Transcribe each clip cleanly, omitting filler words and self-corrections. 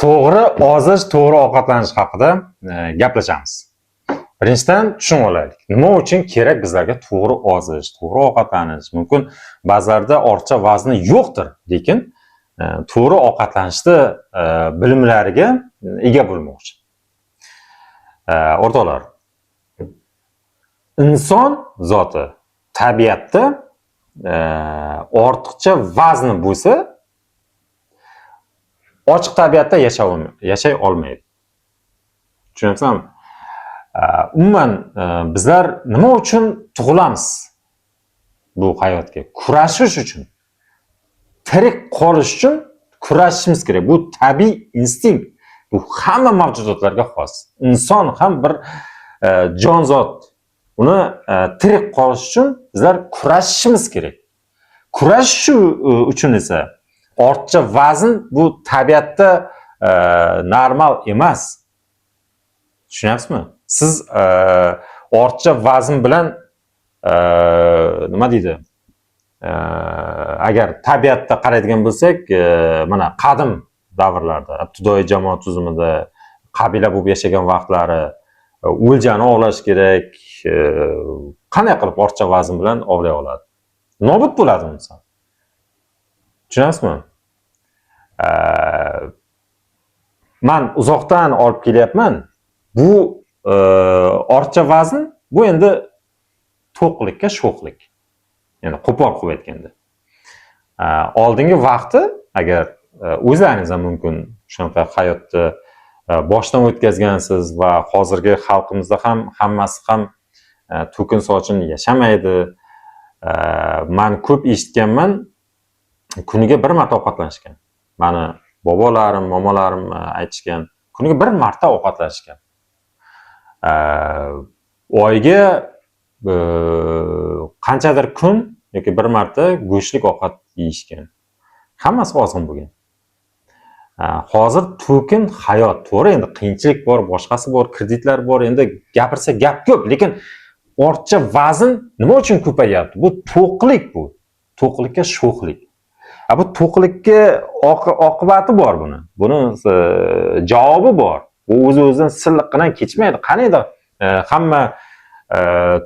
To'g'ri ozish, to'g'ri ovqatlanish haqida gaplashamiz. Birinchidan tushunib olaylik. Nima uchun kerak bizlarga to'g'ri ozish, to'g'ri ovqatlanish? Mumkin ba'zilarda ortiqcha vazni yo'qdir, lekin to'g'ri ovqatlanishni bilimlariga ega bo'lmoqchi. O'rtoqlar, inson zoti tabiatda ortiqcha vazni bo'lsa, ochiq tabiatda yashay olmaydi. Tushunyapsizmi? Umuman bizlar nima uchun tug'ilamiz bu hayotga? Kurashish uchun. Tirik qolish uchun kurashishimiz kerak. Bu tabiiy instinkt. Bu hamma mavjudotlarga xos. Inson ham bir jonzot. Uni tirik qolish uchun bizlar kurashishimiz kerak. Kurashish uchun esa ortiqcha vazn bu tabiatda normal emas. Tushunyapsizmi? Siz ortiqcha vazn bilan nima deydi? Agar tabiatda qaraydigan bo'lsak, mana qadim davrlarda, ibtidoiy jamoat tuzumida qabila bo'lib yashagan vaqtlari o'ljani ovlash kerak, qanday qilib ortiqcha vazn bilan ovlay oladi? Nobud bo'ladi inson. Tushunyapsizmi? Man uzoqdan olib kelyapman. Bu ortiqcha vazn bu endi to'qlikka sho'xlik. Ya'ni qo'pol qilib aytganda. Oldingi vaqti agar o'zlaringiz ham mumkin shunaqa hayotda boshdan o'tkazgansiz va hozirgi xalqimizda ham hammasi ham to'kin sochin yashamaydi. Man ko'p eshitganman, kuniga bir marta ovqatlanishgan. Mani bobolarim, momolarim aytishgan, kuniga bir marta ovqatlanishgan. Oyga qanchadir kun yoki bir marta go'shtlik ovqat yeyishgan. Hammasi ozg'in bo'lgan. Hozir to'kin hayot, to'g'ri, endi qiyinchilik bor, boshqasi bor, kreditlar bor, endi gapirsa gap ko'p, lekin ortiqcha vazn nima uchun ko'payyapti? Bu to'qlik bu. To'qlikka sho'xlik. A bu to'qlikka oqibati bor buni. Buni javobi bor. Bu o'z-o'zidan silliqqina kechmaydi. Qaniydi hamma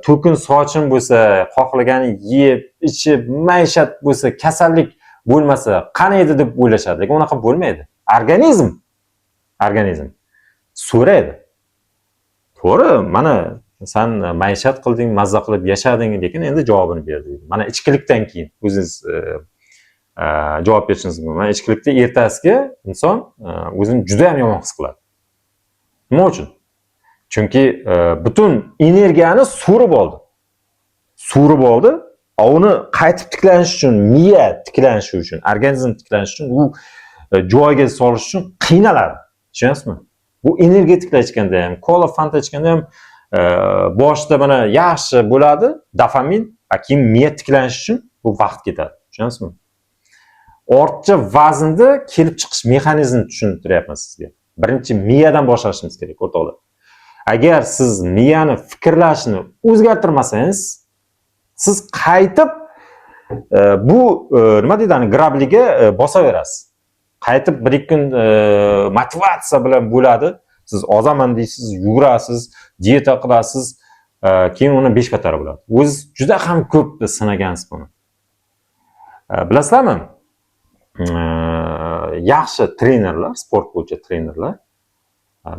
to'kin sochin bo'lsa, xohlaganini yeb, ichib, maishat bo'lsa, kasallik bo'lmasa, qaniydi deb o'ylashadi. Lekin unaqa bo'lmaydi. Organizm so'raydi. To'g'ri, mana san maishat qilding, mazza qilib yashading, lekin endi javobini ber deydi. Mana ichkilikdan keyin o'zingiz javob berishingiz mumkin. Mana ichkilikda ertasiga inson o'zini juda ham yomon his qiladi. Nima uchun? Chunki butun energiyani so'rib oldi. So'rib oldi. A uni qaytib tiklanish uchun, miya tiklanishi uchun, organizm tiklanishi uchun u joyiga solish uchun qiynaladi. Tushunyapsizmi? Bu energetiklar ichganda ham, kola, fanta ichganda ham boshida mana yaxshi bo'ladi, dopamin, a keyin miya tiklanishi uchun bu vaqt ketadi. Tushunyapsizmi? Ortiqcha vaznda kelib chiqish mexanizmini tushuntiryapman sizga. Birinchi miyadan boshlashimiz kerak, o'rtoqlar. Agar siz miyani fikrlashini o'zgartirmasangiz, siz qaytib bu nima deydi, ani грабли ga bosaverasiz. Qaytib bir ikki kun motivatsiya bilan bo'ladi. Siz ozaman deysiz, yugurasiz, dieta qilasiz, keyin uni besh batara bo'ladi. O'ziz juda ham ko'p sinagansiz buni. Bilasizlarmi? Yaxshi trenerlar, sport bo'yicha trenerlar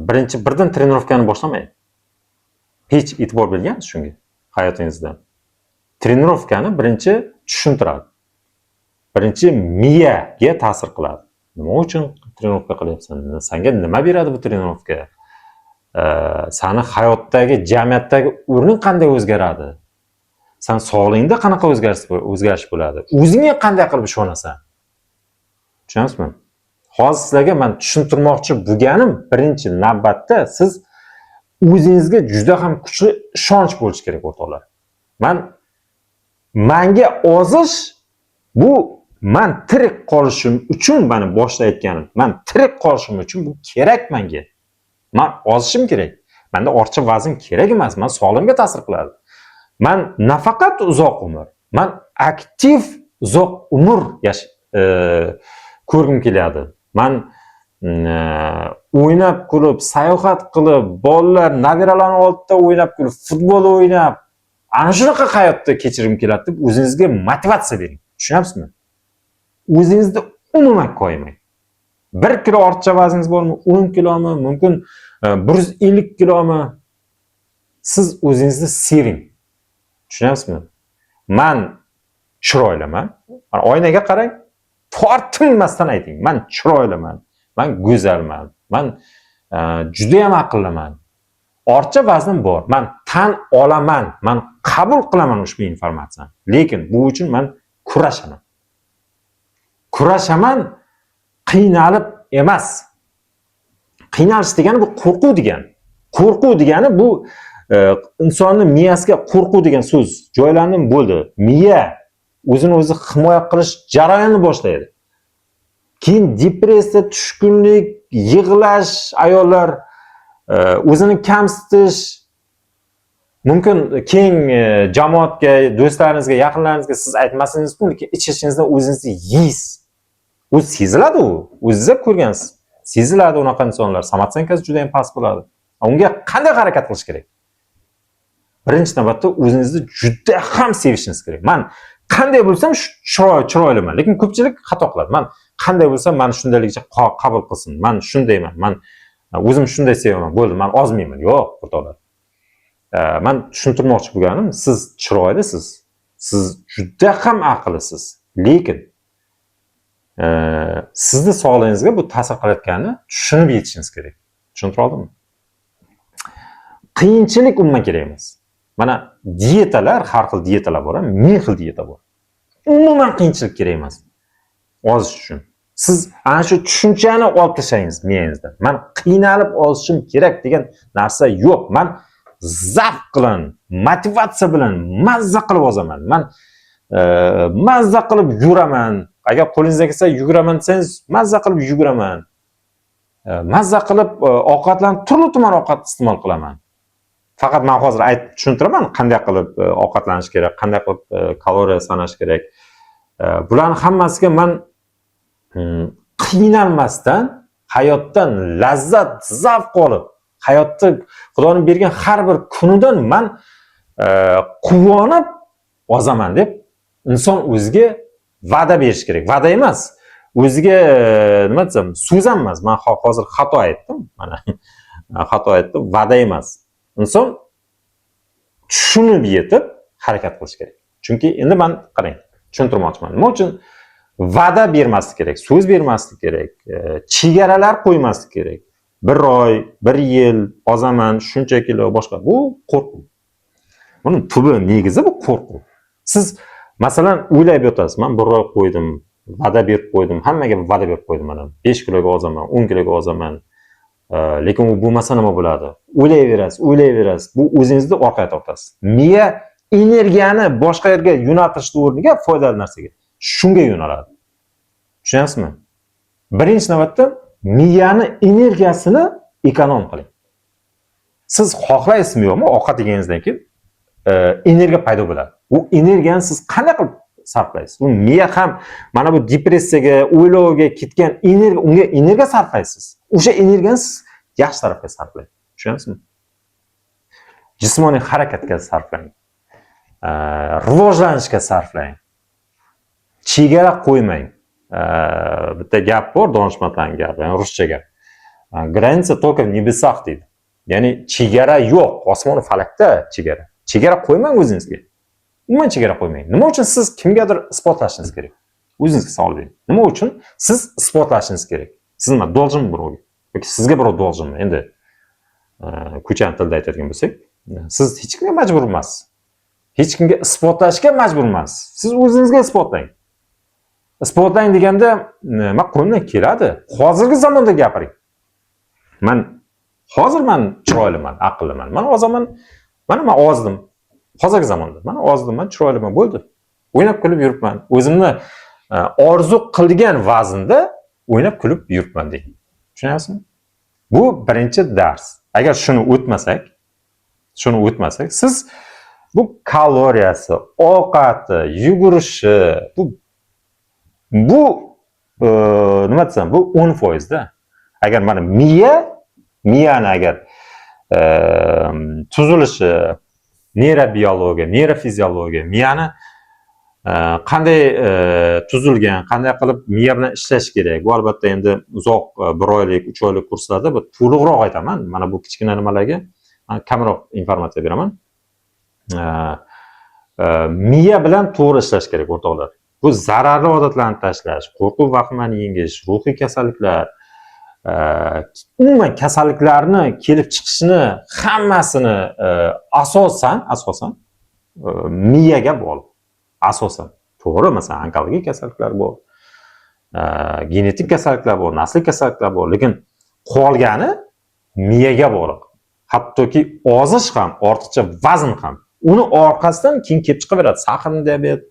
birinchi birdan trenirovkani boshlamaydi. Hech e'tibor bergansiz shunga hayotingizda? Trenirovkani birinchi tushuntiradi. Birinchi miyaga ta'sir qiladi. Nima uchun trenirovka qilyapsan? Sanga nima beradi bu trenirovka? Sani hayotdagi, jamiyatdagi o'rning qanday o'zgaradi? San sog'lig'ingda qanaqa o'zgarish bo'ladi? O'zingga qanday qilib ishonasan? Tushunyapsizmi? Hozir sizlarga men tushuntirmoqchi bo'lganim, birinchi navbatda siz o'zingizga juda ham kuchli ishonch bo'lishi kerak, o'rtoqlar. Manga ozish bu man tirik qolishim uchun, mana boshida aytganim, man tirik qolishim uchun bu kerak menga. Man ozishim kerak. Menda ortiqcha vazn kerak emas, man sog'lig'imga ta'sir qiladi. Man nafaqat uzoq umr, man aktiv uzoq umr ko'rgim keladi. Man O'ynab kulib, sayohat qilib, bolalar, nabiralarni oldida o'ynab kulib, futbol o'ynab, ana shunaqa hayotda kechirgim keladi deb o'zingizga motivatsiya bering. Tushunyapsizmi? O'zingizni umuman koyimang. 1 kilo ortiqcha vazningiz bormi, 10 kilomi, mumkin 150 kilomi, siz o'zingizni seving. Tushunyapsizmi? Man chiroyliman. Mana oynaga qarang, tortinmasdan ayting: "Man chiroyliman, man go'zalman, man judayam aqlliman. Ortiqcha vaznim bor, man tan olaman, man qabul qilaman ushbu informatsiyani, lekin bu uchun man kurashaman, kurashaman, qiynalib emas." Qiynalish degani bu qo'rquv degani. Qo'rquv degani bu insonni miyasiga qo'rquv degan so'z joylandim, bo'ldi, miya o'zini o'zi himoya qilish jarayonini boshlaydi. Keyin depressiya, tushkunlik, yig'lash, ayollar o'zini kamsitish mumkin. Keng jamoatga, do'stlaringizga, yaqinlaringizga siz aytmasangiz mumkin, lekin ich ichingizdan o'zingizni yeysiz. U seziladi, u o'zingiz ham ko'rgansiz, seziladi. Unaqa insonlar самооценка si juda yam past bo'ladi. Unga qanday harakat qilish kerak? Birinchi navbatda o'zingizni juda ham sevishingiz kerak. Man qanday bo'lsam shu chiroyliman. Lekin ko'pchilik xato qiladi: man qanday bo'lsam, mani shundayligicha qabul qilsin, man shundayman, man o'zim shunday sevaman, bo'ldi, man ozmayman. Yo'q, o'rtoqlar. Man tushuntirmoqchi bo'lganim, siz chiroylisiz, siz juda ham aqllisiz, lekin sizni sog'lig'ingizga bu ta'sir qilayotganini tushunib yetishingiz kerak. Tushuntira oldimmi? Qiyinchilik umuman kerak emas. Mana dietalar, har xil dietalar bor, ming xil dieta bor. Umuman qiyinchilik kerak emas ozish uchun. Siz ana shu tushunchani olib tashlangiz miyangizdan: man qiynalib ozishim kerak degan narsa yo'q. Man zavq bilan, motivatsiya bilan mazza qilib ozaman, man mazza qilib yuraman. Agar qo'lingizdan kelsa yuguraman desangiz, mazza qilib yuguraman. Mazza qilib ovqatlanib, turli tuman ovqat iste'mol qilaman. Faqat man hozir aytib tushuntiraman, qanday qilib ovqatlanish kerak, qanday qilib kaloriya sanash kerak. Bularni hammasiga man qiynalmasdan, hayotdan lazzat, zavq olib, hayotda Xudoni bergan har bir kunidan man quvonib ozaman deb inson o'ziga va'da berish kerak. Va'da emas, o'ziga nima desam, so'z ham emas. Man hozir xato aytdim, mana xato aytdim. Va'da emas, inson tushunib yetib harakat qilish kerak. Chunki endi man, qarang, tushuntirmoqchiman, nima uchun va'da bermaslik kerak, so'z bermaslik kerak, chegaralar qo'ymaslik kerak: bir oy, bir yil ozaman shuncha kilo, boshqa. Bu qo'rquv, buni tubi, negizi bu qo'rquv. Siz, masalan, o'ylab yotasiz: man bir oy qo'ydim, va'da berib qo'ydim, hammaga va'da berib qo'ydim, mana 5 kiloga ozaman, 10 kiloga ozaman. Lekin u bo'lmasa nima bo'ladi? O'ylayverasiz, o'ylayverasiz, bu o'zingizni orqaga tortasiz. Miya energiyani boshqa yerga yo'naltirishni o'rniga foydali narsaga shunga yo'naladi. Tushunyapsizmi? Birinchi navbatda miyani energiyasini эконом qiling. Siz xohlaysizmi, yo'qmi, ovqat yeganingizdan keyin energiya paydo bo'ladi. U energiyani siz qanday qilib sarflaysiz? U miya ham mana bu depressiyaga, o'ylovga ketgan energiya, unga energiya sarflaysiz. O'sha energiyani siz yaxshi tarafga sarflang. Tushunyapsizmi? Jismoniy harakatga sarflang, rivojlanishga sarflang, chegara qo'ymang. Bitta gap bor, donishmandlarning gapi, ya'ni ruscha gap: "Граница только в небесах", deydi. Ya'ni chegara yo'q, osmon falakda chegara. Chegara qo'ymang o'zingizga, umuman chegara qo'ymang. Nima uchun siz kimgadir isbotlashingiz kerak? O'zingizga savol bering: nima uchun siz isbotlashingiz kerak? Siz nima, должен mi birovga yoki sizga birov должен mi? Endi ko'chani tilida aytadigan bo'lsak, siz hech kimga majbur emassiz, hech kimga isbotlashga majbur emassiz. Siz o'zingizga isbotlang. Isbotlang deganda, nima, qo'limdan keladi, hozirgi zamonda gapiring: man hozir man chiroyliman, aqlliman, man ozaman, mana man ozdim hozirgi zamonda, mana ozdim, man chiroyliman, bo'ldi, o'ynab kulib yuribman, o'zimni orzu qilgan vaznda o'ynab kulib yuribman deng. Tushunyapsizmi? Bu birinchi dars. Agar shuni o'tmasak, siz bu kaloriyasi, ovqati, yugurishi, bu nima desam, bu 10%da. Agar mana miyani agar tuzilishi, neyrobiologiya, neyrofiziologiya, miyani qanday tuzilgan, qanday qilib miya bilan ishlash kerak, bu albatta endi uzoq, bir oylik, 3 oylik kurslarda bu to'liqroq aytaman. Mana bu kichkina nimalarga man kamroq informatsiya beraman. Miya bilan to'g'ri ishlash kerak, o'rtoqlar. Bu zararli odatlarni tashlash, qo'rquv, vahimani yengish, ruhiy kasalliklar, umuman kasalliklarni kelib chiqishini hammasini asosan miyaga bog'liq asosan. To'g'ri, masalan, onkologik kasalliklar bor, genetik kasalliklar bor, nasliy kasalliklar bor, lekin qolgani miyaga bog'liq. Hattoki ozish ham, ortiqcha vazn ham, uni orqasidan keyin kelib chiqaveradi сахарный диабет,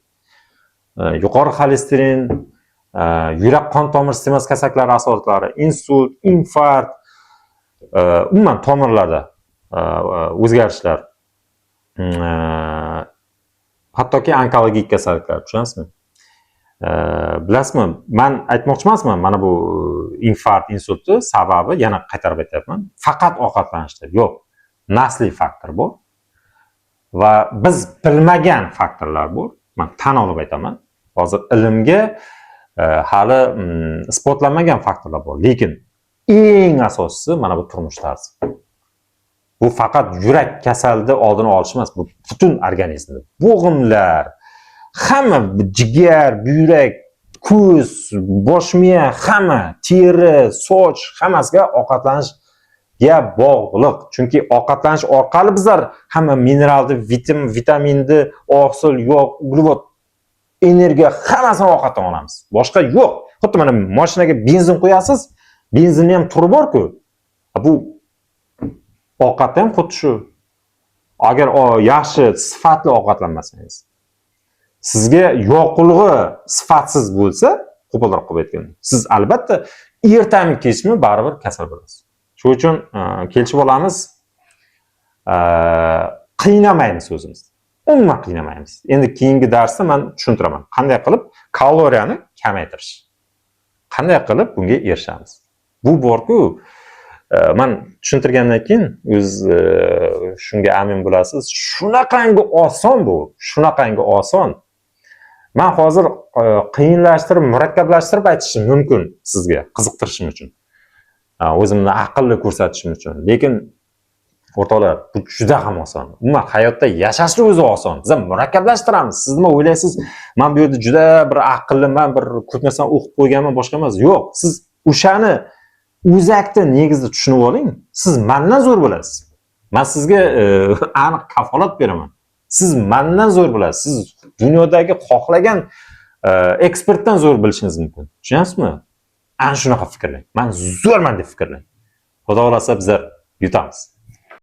yuqori xolesterin, yurak qon tomir sistemasi kasalliklari asoratlari, insult, infarkt, umuman tomirlarda o'zgarishlar, hattoki onkologik kasalliklar, tushunasizmi? Bilasizmi, man aytmoqchi emasman, mana bu infarkt, insultni sababi, yana qaytarib aytyapman, faqat ovqatlanishda. Yo'q, nasliy faktor bor va biz bilmagan faktorlar bor. Man tan olib aytaman, hozir ilmga hali isbotlanmagan faktorlar bor, lekin eng asosiysi mana bu turmush tarzi. Bu faqat yurak kasalini oldini olish emas, bu butun organizmni, bo'g'imlar, hamma, jigar, buyrak, ko'z, bosh miya, hamma, teri, soch, hammasiga ovqatlanishga bog'liq. Chunki ovqatlanish orqali bizlar hamma mineralni, vitaminni, oqsil, yog', uglevod, energiya, hammasini ovqatdan olamiz, boshqa yo'q. Xuddi mana mashinaga benzin quyasiz, benzinni ham turi borku, bu ovqatda ham xuddi shu. Agar yaxshi, sifatli ovqatlanmasangiz, sizga yoqilg'i sifatsiz bo'lsa, qo'polroq qilib aytganda, siz albatta ertami, kechmi baribir kasal bo'lasiz. Shuning uchun kelishib olamiz, qiynamaymiz o'zimizni, umuman qiynamaymiz. Endi keyingi darsda man tushuntiraman, qanday qilib kaloriyani kamaytirish, qanday qilib bunga erishamiz. Bu borku, man tushuntirgandan keyin o'z shunga amin bo'lasiz. Shunaqangi oson bu, shunaqangi oson. Man hozir qiyinlashtirib, murakkablashtirib aytishim mumkin sizga qiziqtirishim uchun, o'zimni aqlli ko'rsatishim uchun, lekin, o'rtoqlar, bu juda ham oson. Umuman hayotda yashashni o'zi oson, biz ham murakkablashtiramiz. Siz nima o'ylaysiz, man bu yerda juda bir aqlliman, bir ko'p narsani o'qib qo'yganman, boshqa emas? Yo'q, siz o'shani o'zakda, negizda tushunib oling, siz mandan zo'r bo'lasiz. Man sizga aniq kafolat beraman, siz mandan zo'r bo'lasiz, siz dunyodagi xohlagan ekspertdan zo'r bilishingiz mumkin, tushunyapsizmi? Ana shunaqa fikrlang, man zo'rman deb fikrlang. Xudo xohlasa, bizlar yutamiz.